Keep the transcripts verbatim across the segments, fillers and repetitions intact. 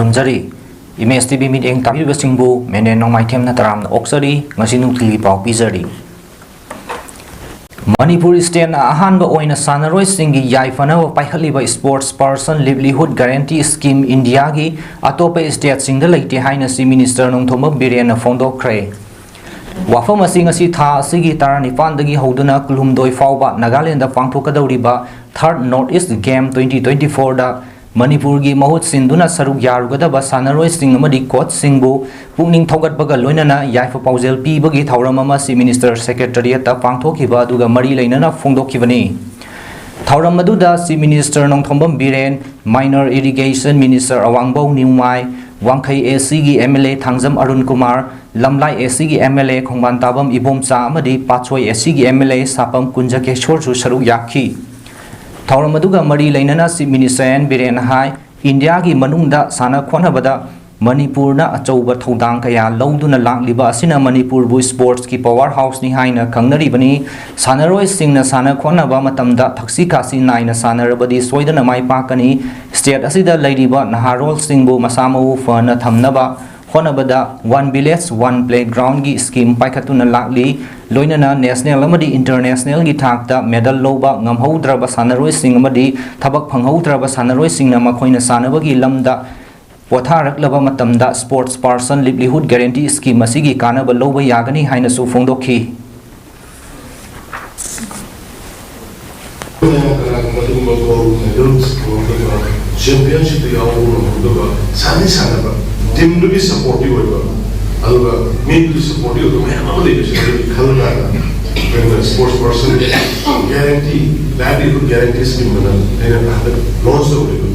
ꯊꯝꯖꯔꯤ꯫ Image T V ꯃꯤꯠꯌꯦꯡ ꯇꯥꯕꯤꯔꯤꯕꯁꯤꯡꯕꯨ ꯃꯦꯅꯦꯟ ꯅꯣꯡꯃꯥꯏꯊꯦꯝ ꯅꯇꯔꯥꯝꯅ ꯑꯣꯛꯆꯔꯤ꯫ ꯉꯁꯤ ꯅꯨꯡꯊꯤꯜꯒꯤ ꯄꯥꯎ ꯄꯤꯖꯔꯤ꯫ ꯃꯅꯤꯄꯨꯔ stateꯅ ꯑꯍꯥꯟꯕ ꯑꯣꯏꯅ ꯁꯥꯟꯅꯔꯣꯏꯁꯤꯡꯒꯤ ꯌꯥꯏꯐꯅꯕ ꯄꯥꯏꯈꯠꯂꯤꯕ Sports Person Livelihood Guarantee Scheme ꯏꯟꯗꯤꯌꯥꯒꯤ ꯑꯇꯣꯞꯄ stateꯁꯤꯡꯗ ꯂꯩꯇꯦ ꯍꯥꯏꯅ Chief Minister ꯅꯣꯡꯊꯣꯝꯕꯝ ꯕꯤꯔꯦꯟꯅ ꯐꯣꯡꯗꯣꯛꯈ꯭ꯔꯦ꯫ ꯋꯥꯐꯝ ꯑꯁꯤ ꯉꯁꯤ ꯊꯥ ꯑꯁꯤꯒꯤ ꯇꯔꯥꯅꯤꯄꯥꯟꯗꯒꯤ ꯍꯧꯗꯨꯅ ꯀꯨꯟꯍꯨꯝꯗꯣꯏ ꯐꯥꯎꯕ Nagaland ꯄꯥꯡꯊꯣꯛꯀꯗꯧꯔꯤꯕ Third North East Game twenty twenty-fourꯗ ꯃꯅꯤꯄꯨꯔꯒꯤ ꯃꯍꯨꯠ ꯁꯤꯟꯗꯨꯅ ꯁꯔꯨꯛ ꯌꯥꯔꯨꯒꯗꯕ ꯁꯥꯟꯅꯔꯣꯏꯁꯤꯡ ꯑꯃꯗꯤ coachꯁꯤꯡꯕꯨ ꯄꯨꯛꯅꯤꯡ ꯊꯧꯒꯠꯄꯒ ꯂꯣꯏꯅꯅ ꯌꯥꯏꯐ ꯄꯥꯎꯖꯦꯜ ꯄꯤꯕꯒꯤ ꯊꯧꯔꯝ ꯑꯃ Chief Minister Secretariatꯇ ꯄꯥꯡꯊꯣꯛꯈꯤꯕ ꯑꯗꯨꯒ ꯃꯔꯤ ꯂꯩꯅꯅ ꯐꯣꯡꯗꯣꯛꯈꯤꯕꯅꯤ꯫ ꯊꯧꯔꯝ ꯑꯗꯨꯗ Chief Minister Nongthombam Biren, Minor Irrigation Minister ꯑꯋꯥꯡꯕꯧ ꯅꯤꯎꯃꯥꯏ, ꯋꯥꯡꯈꯩ ACꯒꯤ MLA ꯊꯥꯡꯖꯝ ꯑꯔꯨꯟ ꯀꯨꯃꯥꯔ, ꯂꯝꯂꯥꯏ ACꯒꯤ MLA ꯈꯣꯡꯕꯥꯟ ꯇꯥꯕꯝ ꯏꯕꯣꯝꯆꯥ ꯑꯃꯗꯤ ꯄꯥꯠꯁꯣꯏ ACꯒꯤ MLA ꯁꯥꯄꯝ ꯀꯨꯟꯖꯀꯦꯁꯣꯔꯁꯨ ꯁꯔꯨꯛ ꯌꯥꯈꯤ꯫ ꯊꯧꯔꯝ ꯑꯗꯨꯒ ꯃꯔꯤ ꯂꯩꯅꯅ Chief Minister ꯑꯦꯟ ꯕꯤꯔꯦꯟꯅ ꯍꯥꯏ, ꯏꯟꯗꯤꯌꯥꯒꯤ ꯃꯅꯨꯡꯗ ꯁꯥꯟꯅ ꯈꯣꯠꯅꯕꯗ ꯃꯅꯤꯄꯨꯔꯅ ꯑꯆꯧꯕ ꯊꯧꯗꯥꯡ ꯀꯌꯥ ꯂꯧꯗꯨꯅ ꯂꯥꯛꯂꯤꯕ ꯑꯁꯤꯅ ꯃꯅꯤꯄꯨꯔꯕꯨ sportsꯀꯤ power houseꯅꯤ ꯍꯥꯏꯅ ꯈꯪꯅꯔꯤꯕꯅꯤ꯫ ꯁꯥꯟꯅꯔꯣꯏꯁꯤꯡꯅ ꯁꯥꯟꯅ ꯈꯣꯠꯅꯕ ꯃꯇꯝꯗ ꯊꯛꯁꯤ ꯈꯥꯁꯤ ꯅꯥꯏꯅ ꯁꯥꯟꯅꯔꯕꯗꯤ ꯁꯣꯏꯗꯅ ꯃꯥꯏ ꯄꯥꯛꯀꯅꯤ꯫ State ꯑꯁꯤꯗ ꯂꯩꯔꯤꯕ ꯅꯍꯥꯔꯣꯜꯁꯤꯡꯕꯨ ꯃꯁꯥ ꯃꯎ ꯐꯅ ꯊꯝꯅꯕ ꯍꯣꯠꯅꯕꯗ One Village One Playgroundꯒꯤ scheme ꯄꯥꯏꯈꯠꯇꯨꯅ ꯂꯥꯛꯂꯤ꯫ ꯂꯣꯏꯅꯅ national ꯑꯃꯗꯤ internationalꯒꯤ ꯊꯥꯛꯇ medal ꯂꯧꯕ ꯉꯝꯍꯧꯗ꯭ꯔꯕ ꯁꯥꯟꯅꯔꯣꯏꯁꯤꯡ ꯑꯃꯗꯤ ꯊꯕꯛ ꯐꯪꯍꯧꯗ꯭ꯔꯕ ꯁꯥꯟꯅꯔꯣꯏꯁꯤꯡꯅ ꯃꯈꯣꯏꯅ ꯁꯥꯟꯅꯕꯒꯤ ꯂꯝꯗ ꯄꯣꯊꯥꯔꯛꯂꯕ ꯃꯇꯝꯗ Sports Person Livelihood Guarantee Scheme ꯑꯁꯤꯒꯤ ꯀꯥꯟꯅꯕ ꯂꯧꯕ ꯌꯥꯒꯅꯤ ꯍꯥꯏꯅꯁꯨ ꯐꯣꯡꯗꯣꯛꯈꯤ꯫ ꯀꯅꯥꯒꯨꯝꯕ ꯑꯗꯨꯒꯨꯝꯕ gold medals ꯐꯪꯍꯧꯗꯕ, championshipꯇ ꯌꯥꯎꯕ ꯉꯝꯍꯧꯗꯕ, ꯁꯥꯟꯅꯗꯤ ꯁꯥꯟꯅꯕ, teamꯗꯨꯒꯤ supportive ꯑꯣꯏꯕ, ꯑꯗꯨꯒ ꯃꯤꯗꯨꯒꯤ supportive ꯑꯣꯏꯕ ꯃꯌꯥꯝ ꯑꯃ ꯂꯩꯕꯁꯦ ꯑꯗꯨꯒꯤ ꯈꯜꯂꯀꯥꯟꯗ ꯑꯩꯈꯣꯏꯅ Sports Person Guarantee, Livelihood Guarantee Scheme ꯑꯅ ꯑꯩꯅ ꯍꯟꯗꯛ launch ꯇꯧꯔꯤꯕ꯫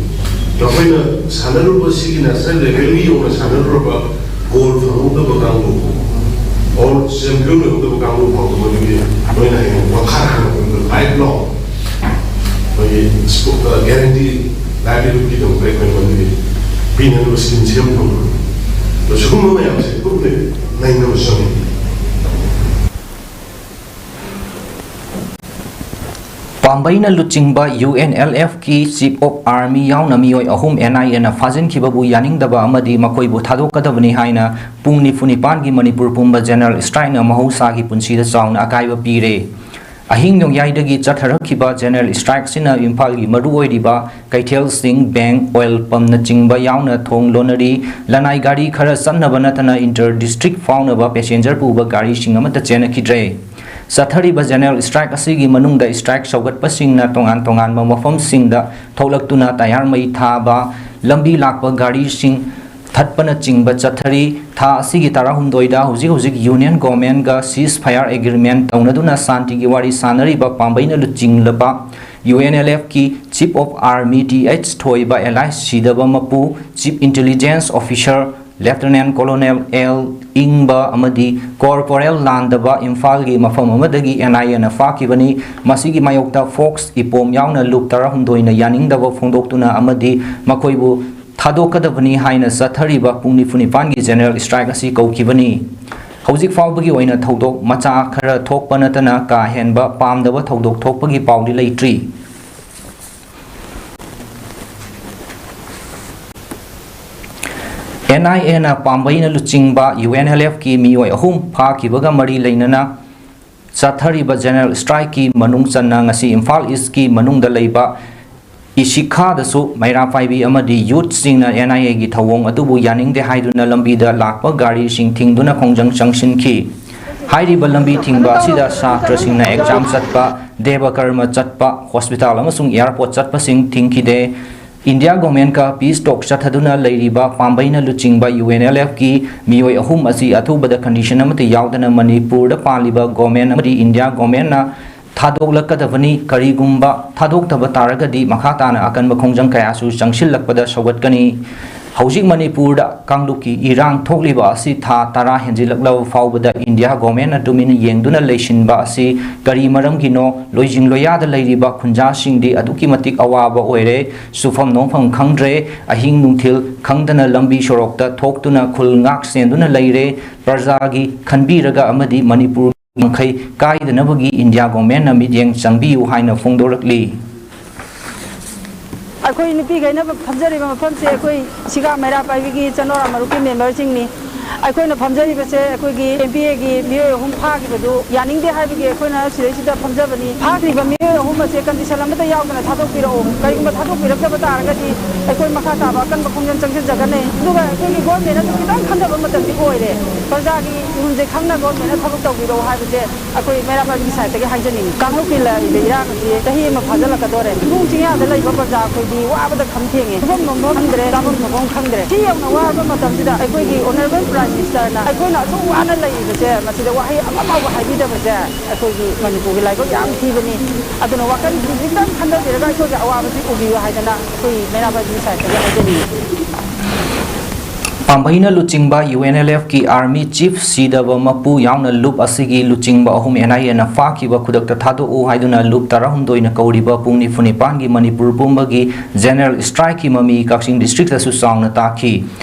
ꯑꯩꯈꯣꯏꯅ ꯁꯥꯟꯅꯔꯨꯕꯁꯤꯒꯤ national levelꯒꯤ ꯌꯧꯅ ꯁꯥꯟꯅꯔꯨꯔꯕ gold ꯐꯪꯍꯧꯗꯕ ꯀꯥꯡꯕꯨ, or champion ꯑꯣꯏꯍꯧꯗꯕ ꯀꯥꯡꯕꯨ ꯐꯥꯎꯕ ꯃꯗꯨꯒꯤ ꯃꯣꯏꯅ ꯍꯌꯦꯡ ꯄꯣꯊꯥ ꯍꯟꯕ ꯃꯇꯝꯗ lifelong ꯑꯩꯈꯣꯏꯒꯤ ꯁ꯭ꯄꯣ-, ꯑ, guarantee livelihoodꯀꯤꯗꯃꯛꯇ ꯑꯩꯈꯣꯏꯅ ꯃꯗꯨꯒꯤ ꯄꯤꯅꯅꯕ scheme ꯁꯦꯝ ꯊꯝꯕ꯫ ꯑꯗꯣ ꯁꯤꯒꯨꯝꯕ ꯃꯌꯥꯝꯁꯦ ꯀꯨꯞꯅ ꯅꯩꯅꯕ ꯆꯪꯉꯤ꯫ ꯄꯥꯝꯕꯩꯅ ꯂꯨꯆꯤꯡꯕ ꯌꯨ ꯑꯦꯟ ꯑꯦꯜ ꯑꯦꯐꯀꯤ Chief of Army ꯌꯥꯎꯅ ꯃꯤꯑꯣꯏ ꯑꯍꯨꯝ ꯑꯦꯟ ꯑꯥꯏ ꯑꯦꯅ ꯐꯥꯖꯤꯟꯈꯤꯕꯕꯨ ꯌꯥꯅꯤꯡꯗꯕ ꯑꯃꯗꯤ ꯃꯈꯣꯏꯕꯨ ꯊꯥꯗꯣꯛꯀꯗꯕꯅꯤ ꯍꯥꯏꯅ ꯄꯨꯡ ꯅꯤꯐꯨ ꯅꯤꯄꯥꯟꯒꯤ ꯃꯅꯤꯄꯨꯔ ꯄꯨꯝꯕ general strikeꯅ ꯃꯍꯧꯁꯥꯒꯤ ꯄꯨꯟꯁꯤꯗ ꯆꯥꯎꯅ ꯑꯀꯥꯏꯕ ꯄꯤꯔꯦ꯫ ꯑꯍꯤꯡ ꯅꯣꯡꯌꯥꯏꯗꯒꯤ ꯆꯠꯊꯔꯛꯈꯤꯕ general strike ꯑꯁꯤꯅ ꯏꯝꯐꯥꯜꯒꯤ ꯃꯔꯨꯑꯣꯏꯔꯤꯕ ꯀꯩꯊꯦꯜꯁꯤꯡ, bank, oil pumpꯅꯆꯤꯡꯕ ꯌꯥꯎꯅ ꯊꯣꯡ ꯂꯣꯟꯅꯔꯤ꯫ ꯂꯅꯥꯏ ꯒꯥꯔꯤ ꯈꯔ ꯆꯠꯅꯕ ꯅꯠꯇꯅ inter district ꯐꯥꯎꯅꯕ passenger ꯄꯨꯕ ꯒꯥꯔꯤꯁꯤꯡ ꯑꯃꯠꯇ ꯆꯦꯟꯅꯈꯤꯗ꯭ꯔꯦ꯫ ꯆꯠꯊꯔꯤꯕ general strike ꯑꯁꯤꯒꯤ ꯃꯅꯨꯡꯗ strike ꯁꯧꯒꯠꯄꯁꯤꯡꯅ ꯇꯣꯉꯥꯟ ꯇꯣꯉꯥꯟꯕ ꯃꯐꯝꯁꯤꯡꯗ ꯊꯣꯛꯂꯛꯇꯨꯅ ꯇꯌꯥꯔ ꯃꯩ ꯊꯥꯕ, ꯂꯝꯕꯤ ꯂꯥꯛꯄ ꯒꯥꯔꯤꯁꯤꯡ ꯊꯠꯄꯅꯆꯤꯡꯕ ꯆꯠꯊꯔꯤ꯫ ꯊꯥ ꯑꯁꯤꯒꯤ ꯇꯔꯥꯍꯨꯝꯗꯣꯏꯗ ꯍꯧꯖꯤꯛ ꯍꯧꯖꯤꯛ union governmentꯒ ceasefire agreement ꯇꯧꯅꯗꯨꯅ ꯁꯥꯟꯇꯤꯒꯤ ꯋꯥꯔꯤ ꯁꯥꯟꯅꯔꯤꯕ ꯄꯥꯝꯕꯩꯅ ꯂꯨꯆꯤꯡꯂꯕ ꯌꯨ ꯑꯦꯟ ꯑꯦꯜ ꯑꯦꯐꯀꯤ Chief of Army T H ꯊꯣꯏꯕ alias ꯁꯤꯗꯕ ꯃꯄꯨ, Chief Intelligence Officer Lieutenant Colonel L ꯏꯪꯕ ꯑꯃꯗꯤ Corporal ꯂꯥꯟꯗꯕ ꯏꯝꯐꯥꯜꯒꯤ ꯃꯐꯝ ꯑꯃꯗꯒꯤ ꯑꯦꯟ ꯑꯥꯏ ꯑꯦꯅ ꯐꯥꯈꯤꯕꯅꯤ꯫ ꯃꯁꯤꯒꯤ ꯃꯥꯌꯣꯛꯇ ꯐꯣꯛꯁ ꯏꯄꯣꯝ ꯌꯥꯎꯅ ꯂꯨꯞ ꯇꯔꯥꯍꯨꯝꯗꯣꯏꯅ ꯌꯥꯅꯤꯡꯗꯕ ꯐꯣꯡꯗꯣꯛꯇꯨꯅ ꯑꯃꯗꯤ ꯃꯈꯣꯏꯕꯨ ꯊꯥꯗꯣꯛꯀꯗꯕꯅꯤ ꯍꯥꯏꯅ ꯆꯠꯊꯔꯤꯕ ꯄꯨꯡ ꯅꯤꯐꯨ ꯅꯤꯄꯥꯟꯒꯤ general strike ꯑꯁꯤ ꯀꯧꯈꯤꯕꯅꯤ꯫ ꯍꯧꯖꯤꯛ ꯐꯥꯎꯕꯒꯤ ꯑꯣꯏꯅ ꯊꯧꯗꯣꯛ ꯃꯆꯥ ꯈꯔ ꯊꯣꯛꯄ ꯅꯠꯇꯅ ꯀꯥ ꯍꯦꯟꯕ ꯄꯥꯝꯗꯕ ꯊꯧꯗꯣꯛ ꯊꯣꯛꯄꯒꯤ ꯄꯥꯎꯗꯤ ꯂꯩꯇ꯭ꯔꯤ꯫ ꯑꯦꯟ ꯑꯥꯏ ꯑꯦꯅ ꯄꯥꯝꯕꯩꯅ ꯂꯨꯆꯤꯡꯕ ꯌꯨ ꯑꯦꯟ ꯑꯦꯜ ꯑꯦꯐꯀꯤ ꯃꯤꯑꯣꯏ ꯑꯍꯨꯝ ꯐꯥꯈꯤꯕꯒ ꯃꯔꯤ ꯂꯩꯅꯅ ꯆꯠꯊꯔꯤꯕ general strikeꯀꯤ ꯃꯅꯨꯡ ꯆꯟꯅ ꯉꯁꯤ ꯏꯝꯐꯥꯜ ꯏꯁꯀꯤ ꯃꯅꯨꯡꯗ ꯂꯩꯕ ꯏꯁꯤꯈꯥꯗꯁꯨ ꯃꯩꯔꯥ ꯄꯥꯏꯕꯤ ꯑꯃꯗꯤ youthꯁꯤꯡꯅ ꯑꯦꯟ ꯑꯥꯏ ꯑꯦꯒꯤ ꯊꯧꯑꯣꯡ ꯑꯗꯨꯕꯨ ꯌꯥꯅꯤꯡꯗꯦ ꯍꯥꯏꯗꯨꯅ ꯂꯝꯕꯤꯗ ꯂꯥꯛꯄ ꯒꯥꯔꯤꯁꯤꯡ ꯊꯤꯡꯗꯨꯅ ꯈꯣꯡꯖꯪ ꯆꯪꯁꯤꯟꯈꯤ꯫ ꯍꯥꯏꯔꯤꯕ ꯂꯝꯕꯤ ꯊꯤꯡꯕ ꯑꯁꯤꯗ ꯁꯥꯇ꯭ꯔꯁꯤꯡꯅ exam ꯆꯠꯄ, ꯗꯦꯕ ꯀꯔꯃ ꯆꯠꯄ, hospital ꯑꯃꯁꯨꯡ airport ꯆꯠꯄꯁꯤꯡ ꯊꯤꯡꯈꯤꯗꯦ꯫ ꯏꯟꯗꯤꯌꯥ governmentꯀ peace talk ꯆꯠꯊꯗꯨꯅ ꯂꯩꯔꯤꯕ ꯄꯥꯝꯕꯩꯅ ꯂꯨꯆꯤꯡꯕ ꯌꯨ ꯑꯦꯟ ꯑꯦꯜ ꯑꯦꯐꯀꯤ ꯃꯤꯑꯣꯏ ꯑꯍꯨꯝ ꯑꯁꯤ ꯑꯊꯨꯕꯗ condition ꯑꯃꯠꯇ ꯌꯥꯎꯗꯅ ꯃꯅꯤꯄꯨꯔꯗ ꯄꯥꯜꯂꯤꯕ government ꯑꯃꯗꯤ ꯏꯟꯗꯤꯌꯥ governmentꯅ ꯊꯥꯗꯣꯛꯂꯛꯀꯗꯕꯅꯤ꯫ ꯀꯔꯤꯒꯨꯝꯕ ꯊꯥꯗꯣꯛꯇꯕ ꯇꯥꯔꯒꯗꯤ ꯃꯈꯥ ꯇꯥꯅ ꯑꯀꯟꯕ ꯈꯣꯡꯖꯪ ꯀꯌꯥꯁꯨ ꯆꯪꯁꯤꯜꯂꯛꯄꯗ ꯁꯧꯒꯠꯀꯅꯤ꯫ ꯍꯧꯖꯤꯛ ꯃꯅꯤꯄꯨꯔꯗ ꯀꯥꯡꯂꯨꯞꯀꯤ ꯏꯔꯥꯡ ꯊꯣꯛꯂꯤꯕ ꯑꯁꯤ ꯊꯥ ꯇꯔꯥ ꯍꯦꯟꯖꯤꯜꯂꯛꯂꯕ ꯐꯥꯎꯕꯗ ꯏꯟꯗꯤꯌꯥ governmentꯅ ꯇꯨꯃꯤꯟꯅ ꯌꯦꯡꯗꯨꯅ ꯂꯩꯁꯤꯟꯕ ꯑꯁꯤ ꯀꯔꯤ ꯃꯔꯝꯒꯤꯅꯣ? ꯂꯣꯏꯖꯤꯡ ꯂꯣꯏꯌꯥꯗ ꯂꯩꯔꯤꯕ ꯈꯨꯟꯖꯥꯁꯤꯡꯗꯤ ꯑꯗꯨꯛꯀꯤ ꯃꯇꯤꯛ ꯑꯋꯥꯕ ꯑꯣꯏꯔꯦ꯫ ꯁꯨꯐꯝ ꯅꯣꯝꯐꯝ ꯈꯪꯗ꯭ꯔꯦ꯫ ꯑꯍꯤꯡ ꯅꯨꯡꯊꯤꯜ ꯈꯪꯗꯅ ꯂꯝꯕꯤ ꯁꯣꯔꯣꯛꯇ ꯊꯣꯛꯇꯨꯅ ꯈꯨꯜ ꯉꯥꯛ ꯁꯦꯟꯗꯨꯅ ꯂꯩꯔꯦ꯫ ꯄ꯭ꯔꯖꯥꯒꯤ ꯈꯟꯕꯤꯔꯒ ꯑꯃꯗꯤ ꯃꯅꯤꯄꯨꯔ ꯃꯈꯩ ꯀꯥꯏꯗꯅꯕꯒꯤ ꯏꯟꯗꯤꯌꯥ ꯒꯣꯔꯃꯦꯟꯅ ꯃꯤꯠꯌꯦꯡ ꯆꯪꯕꯤꯌꯨ ꯍꯥꯏꯅ ꯐꯣꯡꯗꯣꯔꯛꯂꯤ꯫ ꯑꯩꯈꯣꯏ ꯅꯨꯄꯤꯈꯩꯅ ꯐꯝꯖꯔꯤꯕ ꯃꯐꯝꯁꯦ ꯑꯩꯈꯣꯏ ꯁꯤꯒꯥ ꯃꯩꯔꯥ ꯄꯥꯏꯕꯤꯒꯤ ꯆꯅꯣꯔꯥ ꯃꯔꯨꯞꯀꯤ ꯃꯦꯝꯕꯔꯁꯤꯡꯅꯤ꯫ ꯑꯩꯈꯣꯏꯅ ꯐꯝꯖꯔꯤꯕꯁꯦ ꯑꯩꯈꯣꯏꯒꯤ ꯑꯦꯝ ꯄꯤ ꯑꯦꯒꯤ ꯃꯤꯑꯣꯏ ꯑꯍꯨꯝ ꯐꯥꯈꯤꯕꯗꯨ ꯌꯥꯅꯤꯡꯗꯦ ꯍꯥꯏꯕꯒꯤ ꯑꯩꯈꯣꯏꯅ ꯁꯤꯗꯩꯁꯤꯗ ꯐꯝꯖꯕꯅꯤ꯫ ꯐꯥꯈ꯭ꯔꯤꯕ ꯃꯤꯑꯣꯏ ꯑꯍꯨꯝ ꯑꯁꯦ ꯀꯟꯗꯤꯁꯟ ꯑꯃꯠꯇ ꯌꯥꯎꯗꯅ ꯊꯥꯗꯣꯛꯄꯤꯔꯛꯎ꯫ ꯀꯔꯤꯒꯨꯝꯕ ꯊꯥꯗꯣꯛꯄꯤꯔꯛꯇꯕ ꯇꯥꯔꯒꯗꯤ ꯑꯩꯈꯣꯏ ꯃꯈꯥ ꯇꯥꯕ ꯑꯀꯟꯕ ꯈꯣꯡꯖꯪ ꯆꯪꯁꯤꯟꯖꯒꯅꯤ꯫ ꯑꯗꯨꯒ ꯑꯩꯈꯣꯏꯒꯤ ꯒꯣꯔꯃꯦꯟꯅꯁꯨ ꯈꯤꯇꯪ ꯈꯟꯊꯕ ꯃꯇꯝꯗꯤ ꯑꯣꯏꯔꯦ꯫ ꯄ꯭ꯔꯖꯥꯒꯤ ꯃꯤꯍꯨꯟꯁꯦ ꯈꯪꯅ ꯒꯣꯔꯃꯦꯟꯅ ꯊꯕꯛ ꯇꯧꯕꯤꯔꯛꯎ ꯍꯥꯏꯕꯁꯦ ꯑꯩꯈꯣꯏ ꯃꯩꯔꯥ ꯄꯥꯏꯕꯤꯒꯤ ꯁꯥꯏꯠꯇꯒꯤ ꯍꯥꯏꯖꯅꯤꯡꯉꯤ꯫ ꯀꯥꯡꯂꯨꯞꯀꯤ ꯂꯩꯔꯤꯕ ꯏꯔꯥꯡ ꯑꯁꯤ ꯆꯍꯤ ꯑꯃ ꯐꯥꯖꯤꯜꯂꯛꯀꯗꯣꯔꯦ꯫ ꯆꯤꯡꯈꯣꯡ ꯆꯤꯡꯌꯥꯗ ꯂꯩꯕ ꯄ꯭ꯔꯖꯥ ꯑꯩꯈꯣꯏꯗꯤ ꯋꯥꯕꯗ ꯈꯝ ꯊꯦꯡꯉꯦ꯫ ꯇꯨꯝꯐꯝ ꯅꯣꯝꯐꯝ ꯈꯪꯗ꯭ꯔꯦ, ꯆꯥꯐꯝ ꯊꯛꯐꯝ ꯈꯪꯗ꯭ꯔꯦ꯫ ꯁꯤ ꯌꯧꯅ ꯋꯥꯔꯕ ꯃꯇꯝꯁꯤꯗ ꯑꯩꯈꯣꯏꯒꯤ ꯑꯣꯅꯔꯦꯕꯜ ꯄ꯭ꯔꯥꯏꯝ ꯃꯤꯅꯤꯁꯇꯔꯅ ꯑꯩꯈꯣꯏꯅ ꯑꯁꯨꯛ ꯋꯥꯅ ꯂꯩꯔꯤꯕꯁꯦ ꯃꯁꯤꯗ ꯋꯥꯍꯩ ꯑꯃ ꯐꯥꯎꯕ ꯍꯥꯏꯕꯤꯗꯕꯁꯦ ꯑꯩꯈꯣꯏꯒꯤ ꯃꯅꯤꯄꯨꯔꯒꯤ ꯂꯥꯏꯕꯛ ꯌꯥꯝ ꯊꯤꯕꯅꯤ꯫ ꯑꯗꯨꯅ ꯋꯥꯈꯜ ꯈꯤꯇꯪ ꯈꯟꯊꯕꯤꯔꯒ ꯑꯩꯈꯣꯏꯒꯤ ꯑꯋꯥꯕꯁꯤ ꯎꯕꯤꯌꯨ ꯍꯥꯏꯗꯅ ꯑꯩꯈꯣꯏ ꯃꯩꯔꯥ ꯄꯥꯏꯕꯤꯒꯤ ꯁꯥꯏꯠꯇꯒꯤ ꯍꯥꯏꯖꯅꯤꯡꯉꯤ꯫ ꯄꯥꯝꯕꯩꯅ ꯂꯨꯆꯤꯡꯕ ꯌꯨ ꯑꯦꯟ ꯑꯦꯜ ꯑꯦꯐꯀꯤ ꯑꯥꯔꯃꯤ ꯆꯤꯐ ꯁꯤꯗꯕ ꯃꯄꯨ ꯌꯥꯎꯅ ꯂꯨꯞ ꯑꯁꯤꯒꯤ ꯂꯨꯆꯤꯡꯕ ꯑꯍꯨꯝ ꯑꯦꯟ ꯑꯥꯏ ꯑꯦꯅ ꯐꯥꯈꯤꯕ ꯈꯨꯗꯛꯇ ꯊꯥꯗꯣꯛꯎ ꯍꯥꯏꯗꯨꯅ ꯂꯨꯞ ꯇꯔꯥꯍꯨꯝꯗꯣꯏꯅ ꯀꯧꯔꯤꯕ ꯄꯨꯡ ꯅꯤꯐꯨ ꯅꯤꯄꯥꯟꯒꯤ ꯃꯅꯤꯄꯨꯔ ꯄꯨꯝꯕꯒꯤ ꯖꯦꯅꯔꯦꯜ ꯁ꯭ꯇ꯭ꯔꯥꯏꯛꯀꯤ ꯃꯃꯤ ꯀꯛꯆꯤꯡ ꯗꯤꯁꯇ꯭ꯔꯤꯛꯇꯁꯨ ꯆꯥꯎꯅ ꯇꯥꯈꯤ꯫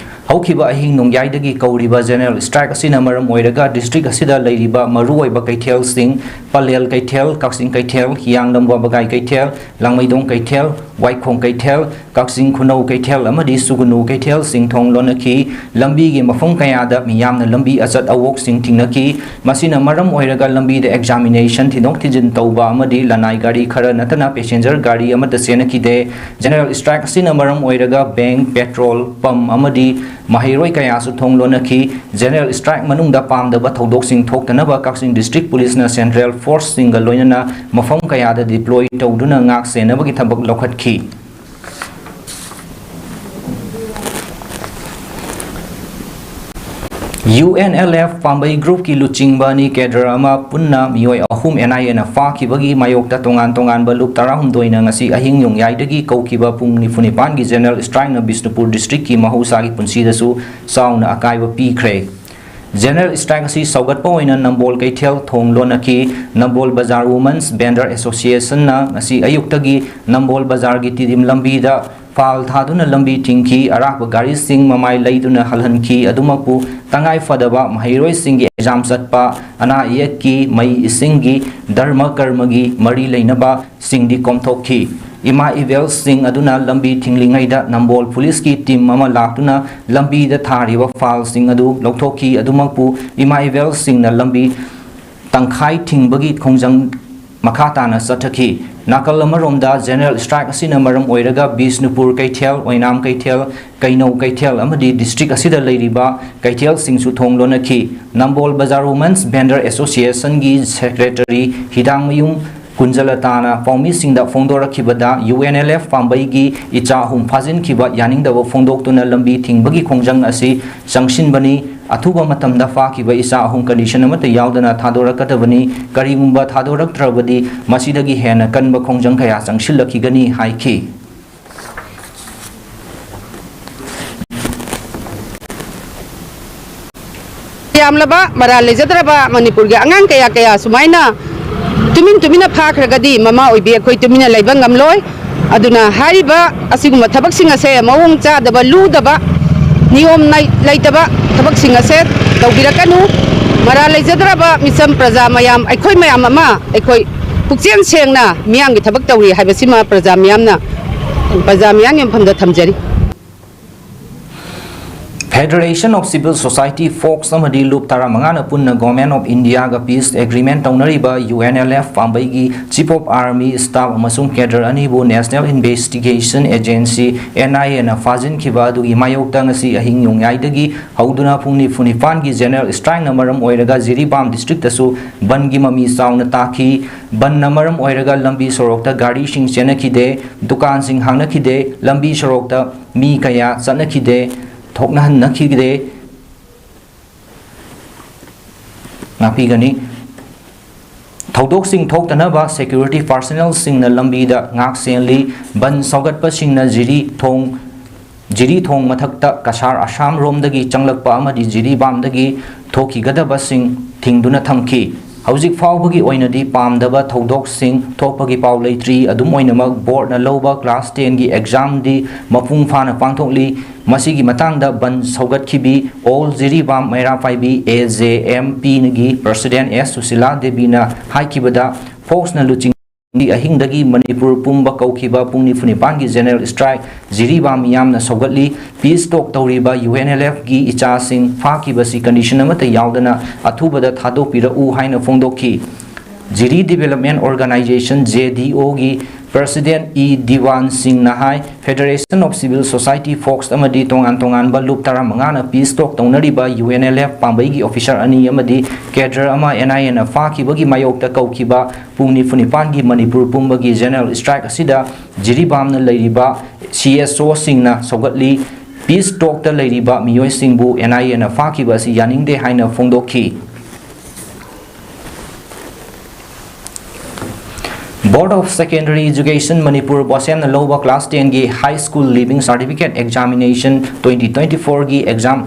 ꯍꯧꯈꯤꯕ ꯑꯍꯤꯡ ꯅꯣꯡꯌꯥꯏꯗꯒꯤ ꯀꯧꯔꯤꯕ ꯖꯦꯅꯔꯦꯜ ꯁ꯭ꯇ꯭ꯔꯥꯏꯛ ꯑꯁꯤꯅ ꯃꯔꯝ ꯑꯣꯏꯔꯒ ꯗꯤꯁꯇ꯭ꯔꯤꯛ ꯑꯁꯤꯗ ꯂꯩꯔꯤꯕ ꯃꯔꯨꯑꯣꯏꯕ ꯀꯩꯊꯦꯜꯁꯤꯡ, ꯄꯂꯦꯜ ꯀꯩꯊꯦꯜ, ꯀꯛꯆꯤꯡ ꯀꯩꯊꯦꯜ, ꯍꯤꯌꯥꯡꯂꯝ ꯋꯥꯕꯒꯥꯏ ꯀꯩꯊꯦꯜ, ꯂꯥꯡꯃꯩꯗꯣꯡ ꯀꯩꯊꯦꯜ, ꯋꯥꯏꯈꯣꯡ ꯀꯩꯊꯦꯜ, ꯀꯛꯆꯤꯡ ꯈꯨꯅꯧ ꯀꯩꯊꯦꯜ ꯑꯃꯗꯤ ꯁꯨꯒꯨꯅꯨ ꯀꯩꯊꯦꯜꯁꯤꯡ ꯊꯣꯡ ꯂꯣꯟꯅꯈꯤ꯫ ꯂꯝꯕꯤꯒꯤ ꯃꯐꯝ ꯀꯌꯥꯗ ꯃꯤꯌꯥꯝꯅ ꯂꯝꯕꯤ ꯑꯆꯠ ꯑꯋꯣꯛꯁꯤꯡ ꯊꯤꯡꯅꯈꯤ꯫ ꯃꯁꯤꯅ ꯃꯔꯝ ꯑꯣꯏꯔꯒ ꯂꯝꯕꯤꯗ ꯑꯦꯛꯖꯥꯃꯤꯅꯦꯁꯟ ꯊꯤꯟꯗꯣꯛ ꯊꯤꯟꯖꯤꯟ ꯇꯧꯕ ꯑꯃꯗꯤ ꯂꯅꯥꯏ ꯒꯥꯔꯤ ꯈꯔ ꯅꯠꯇꯅ ꯄꯦꯁꯦꯟꯖꯔ ꯒꯥꯔꯤ ꯑꯃꯠꯇ ꯆꯦꯟꯅꯈꯤꯗꯦ꯫ ꯖꯦꯅꯔꯦꯜ ꯁ꯭ꯇ꯭ꯔꯥꯏꯛ ꯑꯁꯤꯅ ꯃꯔꯝ ꯑꯣꯏꯔꯒ ꯕꯦꯡꯛ, ꯄꯦꯇ꯭ꯔꯣꯜ ꯄꯝꯞ ꯑꯃꯗꯤ ꯃꯍꯩꯔꯣꯏ ꯀꯌꯥꯁꯨ ꯊꯣꯡ ꯂꯣꯟꯅꯈꯤ꯫ ꯖꯦꯅꯔꯦꯜ ꯁ꯭ꯇ꯭ꯔꯥꯏꯛ ꯃꯅꯨꯡꯗ ꯄꯥꯝꯗꯕ ꯊꯧꯗꯣꯛꯁꯤꯡ ꯊꯣꯛꯇꯅꯕ ꯀꯛꯆꯤꯡ ꯗꯤꯁꯇ꯭ꯔꯤꯛ ꯄꯨꯂꯤꯁꯅ ꯁꯦꯟꯇ꯭ꯔꯦꯜ ꯐꯣꯔꯁꯁꯤꯡꯒ ꯂꯣꯏꯅꯅ ꯃꯐꯝ ꯀꯌꯥꯗ ꯗꯤꯄ꯭ꯂꯣꯏ ꯇꯧꯗꯨꯅ ꯉꯥꯛ ꯁꯦꯟꯅꯕꯒꯤ ꯊꯕꯛ ꯂꯧꯈꯠꯈꯤ꯫ ꯌꯨ ꯑꯦꯟ ꯑꯦꯜ ꯑꯦꯐ ꯄꯥꯝꯕꯩ ꯒ꯭ꯔꯨꯞꯀꯤ ꯂꯨꯆꯤꯡꯕ ꯑꯅꯤ ꯀꯦꯗꯔ ꯑꯃ ꯄꯨꯟꯅ ꯃꯤꯑꯣꯏ ꯑꯍꯨꯝ ꯑꯦꯟ ꯑꯥꯏ ꯑꯦꯅ ꯐꯥꯈꯤꯕꯒꯤ ꯃꯥꯌꯣꯛꯇ ꯇꯣꯉꯥꯟ ꯇꯣꯉꯥꯟꯕ ꯂꯨꯞ ꯇꯔꯥꯍꯨꯝꯗꯣꯏꯅ ꯉꯁꯤ ꯑꯍꯤꯡ ꯅꯣꯡꯌꯥꯏꯗꯒꯤ ꯀꯧꯈꯤꯕ ꯄꯨꯡ ꯅꯤꯐꯨ ꯅꯤꯄꯥꯟꯒꯤ ꯖꯦꯅꯔꯦꯜ ꯁ꯭ꯇ꯭ꯔꯥꯏꯛꯅ ꯕꯤꯁꯅꯨꯄꯨꯔ ꯗꯤꯁꯇ꯭ꯔꯤꯛꯀꯤ ꯃꯍꯧꯁꯥꯒꯤ ꯄꯨꯟꯁꯤꯗꯁꯨ ꯆꯥꯎꯅ ꯑꯀꯥꯏꯕ ꯄꯤꯈ꯭ꯔꯦ꯫ ꯖꯦꯅꯔꯦꯜ ꯁ꯭ꯇ꯭ꯔꯥꯏꯛ ꯑꯁꯤ ꯁꯧꯒꯠꯄ ꯑꯣꯏꯅ ꯅꯝꯕꯣꯜ ꯀꯩꯊꯦꯜ ꯊꯣꯡ ꯂꯣꯟꯅꯈꯤ꯫ ꯅꯝꯕꯣꯜ ꯕꯖꯥꯔ ꯋꯨꯃꯟꯁ ꯚꯦꯟꯗꯔ ꯑꯦꯁꯣꯁꯤꯌꯦꯁꯟꯅ ꯉꯁꯤ ꯑꯌꯨꯛꯇꯒꯤ ꯅꯝꯕꯣꯜ ꯕꯖꯥꯔꯒꯤ ꯇꯤꯗꯤꯝ ꯂꯝꯕꯤꯗ ꯐꯥꯜ ꯊꯥꯗꯨꯅ ꯂꯝꯕꯤ ꯊꯤꯡꯈꯤ꯫ ꯑꯔꯥꯛꯄ ꯒꯥꯔꯤꯁꯤꯡ ꯃꯃꯥꯏ ꯂꯩꯗꯨꯅ ꯍꯜꯍꯟꯈꯤ꯫ ꯑꯗꯨꯃꯛꯄꯨ ꯇꯉꯥꯏ ꯐꯗꯕ ꯃꯍꯩꯔꯣꯏꯁꯤꯡꯒꯤ ꯑꯦꯛꯖꯥꯝ ꯆꯠꯄ, ꯑꯅꯥ ꯑꯌꯦꯛꯀꯤ, ꯃꯩ ꯏꯁꯤꯡꯒꯤ, ꯙꯔꯃ ꯀꯔꯃꯒꯤ ꯃꯔꯤ ꯂꯩꯅꯕꯁꯤꯡꯗꯤ ꯀꯣꯝꯊꯣꯛꯈꯤ꯫ ꯏꯃꯥ ꯏꯕꯦꯜꯁꯤꯡ ꯑꯗꯨꯅ ꯂꯝꯕꯤ ꯊꯤꯡꯂꯤꯉꯩꯗ ꯅꯝꯕꯣꯜ ꯄꯨꯂꯤꯁꯀꯤ ꯇꯤꯝ ꯑꯃ ꯂꯥꯛꯇꯨꯅ ꯂꯝꯕꯤꯗ ꯊꯥꯔꯤꯕ ꯐꯥꯜꯁꯤꯡ ꯑꯗꯨ ꯂꯧꯊꯣꯛꯈꯤ꯫ ꯑꯗꯨꯃꯛꯄꯨ ꯏꯃꯥ ꯏꯕꯦꯜꯁꯤꯡꯅ ꯂꯝꯕꯤ ꯇꯪꯈꯥꯏ ꯊꯤꯡꯕꯒꯤ ꯈꯣꯡꯖꯪ ꯃꯈꯥ ꯇꯥꯅ ꯆꯠꯊꯈꯤ꯫ ꯅꯥꯀꯜ ꯑꯃꯔꯣꯝꯗ ꯖꯦꯅꯔꯦꯜ ꯁ꯭ꯇ꯭ꯔꯥꯏꯛ ꯑꯁꯤꯅ ꯃꯔꯝ ꯑꯣꯏꯔꯒ ꯕꯤꯁꯅꯨꯄꯨꯔ ꯀꯩꯊꯦꯜ, ꯑꯣꯏꯅꯥꯝ ꯀꯩꯊꯦꯜ, ꯀꯩꯅꯧ ꯀꯩꯊꯦꯜ ꯑꯃꯗꯤ ꯗꯤꯁꯇ꯭ꯔꯤꯛ ꯑꯁꯤꯗ ꯂꯩꯔꯤꯕ ꯀꯩꯊꯦꯜꯁꯤꯡꯁꯨ ꯊꯣꯡ ꯂꯣꯟꯅꯈꯤ꯫ ꯅꯝꯕꯣꯜ ꯕꯖꯥꯔ ꯋꯨꯃꯦꯟꯁ ꯚꯦꯟꯗꯔ ꯑꯦꯁꯣꯁꯤꯌꯦꯁꯟꯒꯤ ꯁꯦꯀ꯭ꯔꯦꯇꯔꯤ ꯍꯤꯗꯥꯡꯃꯌꯨꯝ ꯀꯨꯟꯖꯂꯇꯥꯅ ꯄꯥꯎꯃꯤꯁꯤꯡꯗ ꯐꯣꯡꯗꯣꯔꯛꯈꯤꯕꯗ, ꯌꯨ ꯑꯦꯟ ꯑꯦꯜ ꯑꯦꯐ ꯄꯥꯝꯕꯩꯒꯤ ꯏꯆꯥ ꯑꯍꯨꯝ ꯐꯥꯖꯤꯟꯈꯤꯕ ꯌꯥꯅꯤꯡꯗꯕ ꯐꯣꯡꯗꯣꯛꯇꯨꯅ ꯂꯝꯕꯤ ꯊꯤꯡꯕꯒꯤ ꯈꯣꯡꯖꯪ ꯑꯁꯤ ꯆꯪꯁꯤꯟꯕꯅꯤ꯫ ꯑꯊꯨꯕ ꯃꯇꯝꯗ ꯐꯥꯈꯤꯕ ꯏꯆꯥ ꯑꯍꯨꯝ ꯀꯟꯗꯤꯁꯟ ꯑꯃꯠꯇ ꯌꯥꯎꯗꯅ ꯊꯥꯗꯣꯔꯛꯀꯗꯕꯅꯤ꯫ ꯀꯔꯤꯒꯨꯝꯕ ꯊꯥꯗꯣꯔꯛꯇ꯭ꯔꯕꯗꯤ ꯃꯁꯤꯗꯒꯤ ꯍꯦꯟꯅ ꯀꯟꯕ ꯈꯣꯡꯖꯪ ꯀꯌꯥ ꯆꯪꯁꯤꯜꯂꯛꯈꯤꯒꯅꯤ ꯍꯥꯏꯈꯤ꯫ ꯌꯥꯝꯂꯕ ꯃꯔꯥꯜ ꯂꯩꯖꯗ꯭ꯔꯕ ꯃꯅꯤꯄꯨꯔꯒꯤ ꯑꯉꯥꯡ ꯀꯌꯥ ꯀꯌꯥ ꯁꯨꯃꯥꯏꯅ ꯇꯨꯃꯤꯟ ꯇꯨꯃꯤꯟꯅ ꯐꯥꯈ꯭ꯔꯒꯗꯤ ꯃꯃꯥ ꯑꯣꯏꯕꯤ ꯑꯩꯈꯣꯏ ꯇꯨꯃꯤꯟꯅ ꯂꯩꯕ ꯉꯝꯂꯣꯏ꯫ ꯑꯗꯨꯅ ꯍꯥꯏꯔꯤꯕ ꯑꯁꯤꯒꯨꯝꯕ ꯊꯕꯛꯁꯤꯡ ꯑꯁꯦ ꯃꯑꯣꯡ ꯆꯥꯗꯕ, ꯂꯨꯗꯕ, ꯅꯤꯌꯣꯝ ꯅꯥꯏ-, ꯂꯩꯇꯕ ꯊꯕꯛꯁꯤꯡ ꯑꯁꯦ ꯇꯧꯕꯤꯔꯛꯀꯅꯨ꯫ ꯃꯔꯥꯜ ꯂꯩꯖꯗ꯭ꯔꯕ ꯃꯤꯆꯝ ꯄ꯭ꯔꯖꯥ ꯃꯌꯥꯝ, ꯑꯩꯈꯣꯏ ꯃꯌꯥꯝ ꯑꯃ ꯑꯩꯈꯣꯏ ꯄꯨꯛꯆꯦꯜ ꯁꯦꯡꯅ ꯃꯤꯌꯥꯝꯒꯤ ꯊꯕꯛ ꯇꯧꯔꯤ ꯍꯥꯏꯕꯁꯤꯃ ꯄ꯭ꯔꯖꯥ ꯃꯤꯌꯥꯝꯅ, ꯄ꯭ꯔꯖꯥ ꯃꯤꯌꯥꯝꯒꯤ ꯃꯐꯝꯗ ꯊꯝꯖꯔꯤ꯫ Federation of Civil Society, FOCS ꯑꯃꯗꯤ ꯂꯨꯞ ꯇꯔꯥꯃꯉꯥꯅ ꯄꯨꯟꯅ Government of Indiaꯒ peace agreement ꯇꯧꯅꯔꯤꯕ ꯌꯨ ꯑꯦꯟ ꯑꯦꯜ ꯑꯦꯐ ꯄꯥꯝꯕꯩꯒꯤ Chief of Army Staff ꯑꯃꯁꯨꯡ cadre ꯑꯅꯤꯕꯨ National Investigation Agency, ꯑꯦꯟ ꯑꯥꯏ ꯑꯦꯅ ꯐꯥꯖꯤꯟꯈꯤꯕ ꯑꯗꯨꯒꯤ ꯃꯥꯌꯣꯛꯇ ꯉꯁꯤ ꯑꯍꯤꯡ ꯅꯣꯡꯌꯥꯏꯗꯒꯤ ꯍꯧꯗꯨꯅ ꯄꯨꯡ ꯅꯤꯐꯨ ꯅꯤꯄꯥꯟꯒꯤ ꯖꯦꯅꯔꯦꯜ ꯁ꯭ꯇ꯭ꯔꯥꯏꯛꯅ ꯃꯔꯝ ꯑꯣꯏꯔꯒ ꯖꯤꯔꯤꯕꯥꯝ ꯗꯤꯁꯇ꯭ꯔꯤꯛꯇꯁꯨ ꯕꯟꯒꯤ ꯃꯃꯤ ꯆꯥꯎꯅ ꯇꯥꯈꯤ꯫ ꯕꯟꯅ ꯃꯔꯝ ꯑꯣꯏꯔꯒ ꯂꯝꯕꯤ ꯁꯣꯔꯣꯛꯇ ꯒꯥꯔꯤꯁꯤꯡ ꯆꯦꯟꯅꯈꯤꯗꯦ, ꯗꯨꯀꯥꯟꯁꯤꯡ ꯍꯥꯡꯅꯈꯤꯗꯦ, ꯂꯝꯕꯤ ꯁꯣꯔꯣꯛꯇ ꯃꯤ ꯀꯌꯥ ꯆꯠꯅꯈꯤꯗꯦ, ꯊꯣꯛꯅꯍꯟꯅꯈꯤꯗꯦ꯫ ꯉꯥꯛꯄꯤꯒꯅꯤ꯫ ꯊꯧꯗꯣꯛꯁꯤꯡ ꯊꯣꯛꯇꯅꯕ security personnelꯁꯤꯡꯅ ꯂꯝꯕꯤꯗ ꯉꯥꯛ ꯁꯦꯜꯂꯤ꯫ ꯕꯟ ꯁꯧꯒꯠꯄꯁꯤꯡꯅ ꯖꯤꯔꯤ ꯊꯣꯡ, ꯖꯤꯔꯤ ꯊꯣꯡ ꯃꯊꯛꯇ ꯀꯁꯥꯔ ꯑꯁꯥꯝ ꯔꯣꯝꯗꯒꯤ ꯆꯪꯂꯛꯄ ꯑꯃꯗꯤ ꯖꯤꯔꯤꯕꯥꯝꯗꯒꯤ ꯊꯣꯛꯈꯤꯒꯗꯕꯁꯤꯡ ꯊꯤꯡꯗꯨꯅ ꯊꯝꯈꯤ꯫ ꯍꯧꯖꯤꯛ ꯐꯥꯎꯕꯒꯤ ꯑꯣꯏꯅꯗꯤ ꯄꯥꯝꯗꯕ ꯊꯧꯗꯣꯛꯁꯤꯡ ꯊꯣꯛꯄꯒꯤ ꯄꯥꯎ ꯂꯩꯇ꯭ꯔꯤ꯫ ꯑꯗꯨꯝ ꯑꯣꯏꯅꯃꯛ, ꯕꯣꯔꯗꯅ ꯂꯧꯕ ꯀ꯭ꯂꯥꯁ ꯇꯦꯟꯒꯤ ꯑꯦꯛꯖꯥꯝꯗꯤ ꯃꯄꯨꯡ ꯐꯥꯅ ꯄꯥꯡꯊꯣꯛꯂꯤ꯫ ꯃꯁꯤꯒꯤ ꯃꯇꯥꯡꯗ ꯕꯟ ꯁꯧꯒꯠꯈꯤꯕꯤ ꯑꯣꯜ ꯖꯤꯔꯤꯕꯥꯝ ꯃꯩꯔꯥ ꯄꯥꯏꯕꯤ, ꯑꯦ ꯖꯦ ꯑꯦꯝ ꯄꯤꯒꯤ ꯄ꯭ꯔꯁꯤꯗꯦꯟ ꯑꯦꯁ ꯁꯨꯁꯤꯂꯥ ꯗꯦꯕꯤꯅ ꯍꯥꯏꯈꯤꯕꯗ, ꯐꯣꯛꯁꯅ ꯂꯨꯆꯤꯡ ꯑꯍꯤꯡꯗꯒꯤ ꯃꯅꯤꯄꯨꯔ ꯄꯨꯝꯕ ꯀꯧꯈꯤꯕ ꯄꯨꯡ ꯅꯤꯐꯨ ꯅꯤꯄꯥꯟꯒꯤ ꯖꯦꯅꯔꯦꯜ ꯁ꯭ꯇ꯭ꯔꯥꯏꯛ ꯖꯤꯔꯤꯕꯥꯝ ꯃꯤꯌꯥꯝꯅ ꯁꯧꯒꯠꯂꯤ꯫ ꯄꯤꯁ ꯇꯣꯛ ꯇꯧꯔꯤꯕ ꯌꯨ ꯑꯦꯟ ꯑꯦꯜ ꯑꯦꯐꯀꯤ ꯏꯆꯥꯁꯤꯡ ꯐꯥꯈꯤꯕꯁꯤ ꯀꯟꯗꯤꯁꯟ ꯑꯃꯠꯇ ꯌꯥꯎꯗꯅ ꯑꯊꯨꯕꯗ ꯊꯥꯗꯣꯛꯄꯤꯔꯛꯎ ꯍꯥꯏꯅ ꯐꯣꯡꯗꯣꯛꯈꯤ꯫ Jiri development organisation, J D ꯑꯣꯒꯤ ꯄ꯭ꯔꯁꯤꯗꯦꯟ ꯏ ꯗꯤꯋꯥꯟ ꯁꯤꯡꯅ ꯍꯥꯏ, Federation of Civil Society, FOCS ꯑꯃꯗꯤ ꯇꯣꯉꯥꯟ ꯇꯣꯉꯥꯟꯕ ꯂꯨꯞ ꯇꯔꯥꯃꯉꯥꯅ ꯄꯤꯁ ꯇꯣꯛ ꯇꯧꯅꯔꯤꯕ ꯌꯨ ꯑꯦꯟ ꯑꯦꯜ ꯑꯦꯐ ꯄꯥꯝꯕꯩꯒꯤ ꯑꯣꯐꯤꯁꯥꯔ ꯑꯅꯤ ꯑꯃꯗꯤ ꯀꯦꯗꯔ ꯑꯃ ꯑꯦꯟ ꯑꯥꯏ ꯑꯦꯅ ꯐꯥꯈꯤꯕꯒꯤ ꯃꯥꯌꯣꯛꯇ ꯀꯧꯈꯤꯕ ꯄꯨꯡ ꯅꯤꯐꯨ ꯅꯤꯄꯥꯟꯒꯤ ꯃꯅꯤꯄꯨꯔ ꯄꯨꯝꯕꯒꯤ ꯖꯦꯅꯔꯦꯜ ꯁ꯭ꯇ꯭ꯔꯥꯏꯛ ꯑꯁꯤꯗ ꯖꯤꯔꯤꯕꯥꯝꯅ ꯂꯩꯔꯤꯕ ꯁꯤ ꯑꯦꯁ ꯑꯣꯁꯤꯡꯅ ꯁꯧꯒꯠꯂꯤ꯫ ꯄꯤꯁ ꯇꯣꯛꯇ ꯂꯩꯔꯤꯕ ꯃꯤꯑꯣꯏꯁꯤꯡꯕꯨ ꯑꯦꯟ ꯑꯥꯏ ꯑꯦꯅ ꯐꯥꯈꯤꯕ ꯑꯁꯤ ꯌꯥꯅꯤꯡꯗꯦ ꯍꯥꯏꯅ ꯐꯣꯡꯗꯣꯛꯈꯤ꯫ Board of Secondary Education Manipur, ꯕꯣꯁꯦꯝꯅ ꯂꯧꯕ ꯀ꯭ꯂꯥꯁ ꯇꯦꯟꯒꯤ High School Leaving Certificate Examination twenty twenty-fourꯒꯤ ꯑꯦꯛꯖꯥꯝ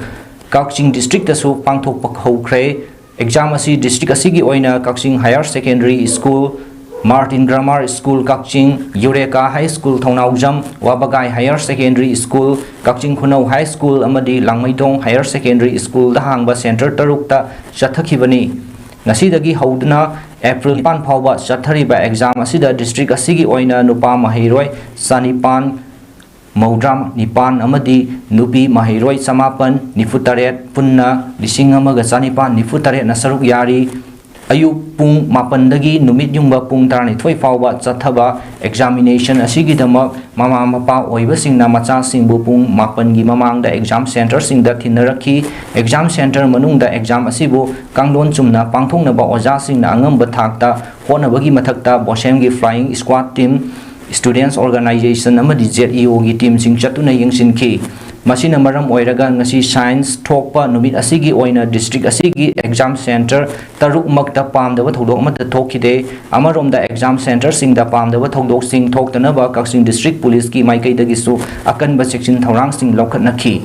ꯀꯛꯆꯤꯡ ꯗꯤꯁꯇ꯭ꯔꯤꯛꯇꯁꯨ ꯄꯥꯡꯊꯣꯛꯄ ꯍꯧꯈ꯭ꯔꯦ꯫ ꯑꯦꯛꯖꯥꯝ ꯑꯁꯤ ꯗꯤꯁꯇ꯭ꯔꯤꯛ ꯑꯁꯤꯒꯤ ꯑꯣꯏꯅ ꯀꯛꯆꯤꯡ Higher Secondary School, Martin Grammar School ꯀꯛꯆꯤꯡ, ꯌꯨꯔꯦꯀꯥ High School ꯊꯧꯅꯥꯎꯖꯝ, ꯋꯥꯕꯒꯥꯏ Higher Secondary School, ꯀꯛꯆꯤꯡ ꯈꯨꯅꯧ High School ꯑꯃꯗꯤ ꯂꯥꯡꯃꯩꯗꯣꯡ Higher Secondary Schoolꯗ ꯍꯥꯡꯕ ꯁꯦꯟꯇꯔ ꯇꯔꯨꯛꯇ ꯆꯠꯊꯈꯤꯕꯅꯤ꯫ ꯉꯁꯤꯗꯒꯤ ꯍꯧꯗꯨꯅ ꯑꯦꯄ꯭ꯔꯤꯜ ꯅꯤꯄꯥꯟ ꯐꯥꯎꯕ ꯆꯠꯊꯔꯤꯕ ꯑꯦꯛꯖꯥꯝ ꯑꯁꯤꯗ ꯗꯤꯁꯇ꯭ꯔꯤꯛ ꯑꯁꯤꯒꯤ ꯑꯣꯏꯅ ꯅꯨꯄꯥ ꯃꯍꯩꯔꯣꯏ ꯆꯅꯤꯄꯥꯟ ꯃꯧꯗ꯭ꯔꯥ ꯅꯤꯄꯥꯟ ꯑꯃꯗꯤ ꯅꯨꯄꯤ ꯃꯍꯩꯔꯣꯏ ꯆꯃꯥꯄꯟ ꯅꯤꯐꯨ ꯇꯔꯦꯠ, ꯄꯨꯟꯅ ꯂꯤꯁꯤꯡ ꯑꯃꯒ ꯆꯅꯤꯄꯥꯟ ꯅꯤꯐꯨ ꯇꯔꯦꯠꯅ ꯁꯔꯨꯛ ꯌꯥꯔꯤ꯫ ꯑꯌꯨꯛ ꯄꯨꯡ ꯃꯥꯄꯟꯗꯒꯤ ꯅꯨꯃꯤꯠ ꯌꯨꯡꯕ ꯄꯨꯡ ꯇꯔꯥꯅꯤꯊꯣꯏ ꯐꯥꯎꯕ ꯆꯠꯊꯕ ꯑꯦꯛꯖꯥꯃꯤꯅꯦꯁꯟ ꯑꯁꯤꯒꯤꯗꯃꯛ ꯃꯃꯥ ꯃꯄꯥ ꯑꯣꯏꯕꯁꯤꯡꯅ ꯃꯆꯥꯁꯤꯡꯕꯨ ꯄꯨꯡ ꯃꯥꯄꯟꯒꯤ ꯃꯃꯥꯡꯗ ꯑꯦꯛꯖꯥꯝ ꯁꯦꯟꯇꯔꯁꯤꯡꯗ ꯊꯤꯟꯅꯔꯛꯈꯤ꯫ ꯑꯦꯛꯖꯥꯝ ꯁꯦꯟꯇꯔ ꯃꯅꯨꯡꯗ ꯑꯦꯛꯖꯥꯝ ꯑꯁꯤꯕꯨ ꯀꯥꯡꯂꯣꯟ ꯆꯨꯝꯅ ꯄꯥꯡꯊꯣꯛꯅꯕ ꯑꯣꯖꯥꯁꯤꯡꯅ ꯑꯉꯝꯕ ꯊꯥꯛꯇ ꯍꯣꯠꯅꯕꯒꯤ ꯃꯊꯛꯇ ꯕꯣꯁꯦꯝꯒꯤ Flying Squad Team, Students Organization ꯑꯃꯗꯤ ꯖꯦꯠ ꯏ ꯑꯣꯒꯤ ꯇꯤꯝꯁꯤꯡ ꯆꯠꯇꯨꯅ ꯌꯦꯡꯁꯤꯟꯈꯤ꯫ ꯃꯁꯤꯅ ꯃꯔꯝ ꯑꯣꯏꯔꯒ ꯉꯁꯤ ꯁꯥꯏꯟꯁ ꯊꯣꯛꯄ ꯅꯨꯃꯤꯠ ꯑꯁꯤꯒꯤ ꯑꯣꯏꯅ ꯗꯤꯁꯇ꯭ꯔꯤꯛ ꯑꯁꯤꯒꯤ ꯑꯦꯛꯖꯥꯝ ꯁꯦꯟꯇꯔ ꯇꯔꯨꯛꯃꯛꯇ ꯄꯥꯝꯗꯕ ꯊꯧꯗꯣꯛ ꯑꯃꯠꯇ ꯊꯣꯛꯈꯤꯗꯦ꯫ ꯑꯃꯔꯣꯝꯗ, ꯑꯦꯛꯖꯥꯝ ꯁꯦꯟꯇꯔꯁꯤꯡꯗ ꯄꯥꯝꯗꯕ ꯊꯧꯗꯣꯛꯁꯤꯡ ꯊꯣꯛꯇꯅꯕ ꯀꯛꯆꯤꯡ ꯗꯤꯁꯇ꯭ꯔꯤꯛ ꯄꯨꯂꯤꯁꯀꯤ ꯃꯥꯏꯀꯩꯗꯒꯤꯁꯨ ꯑꯀꯟꯕ ꯆꯦꯛꯁꯤꯟ ꯊꯧꯔꯥꯡꯁꯤꯡ ꯂꯧꯈꯠꯅꯈꯤ꯫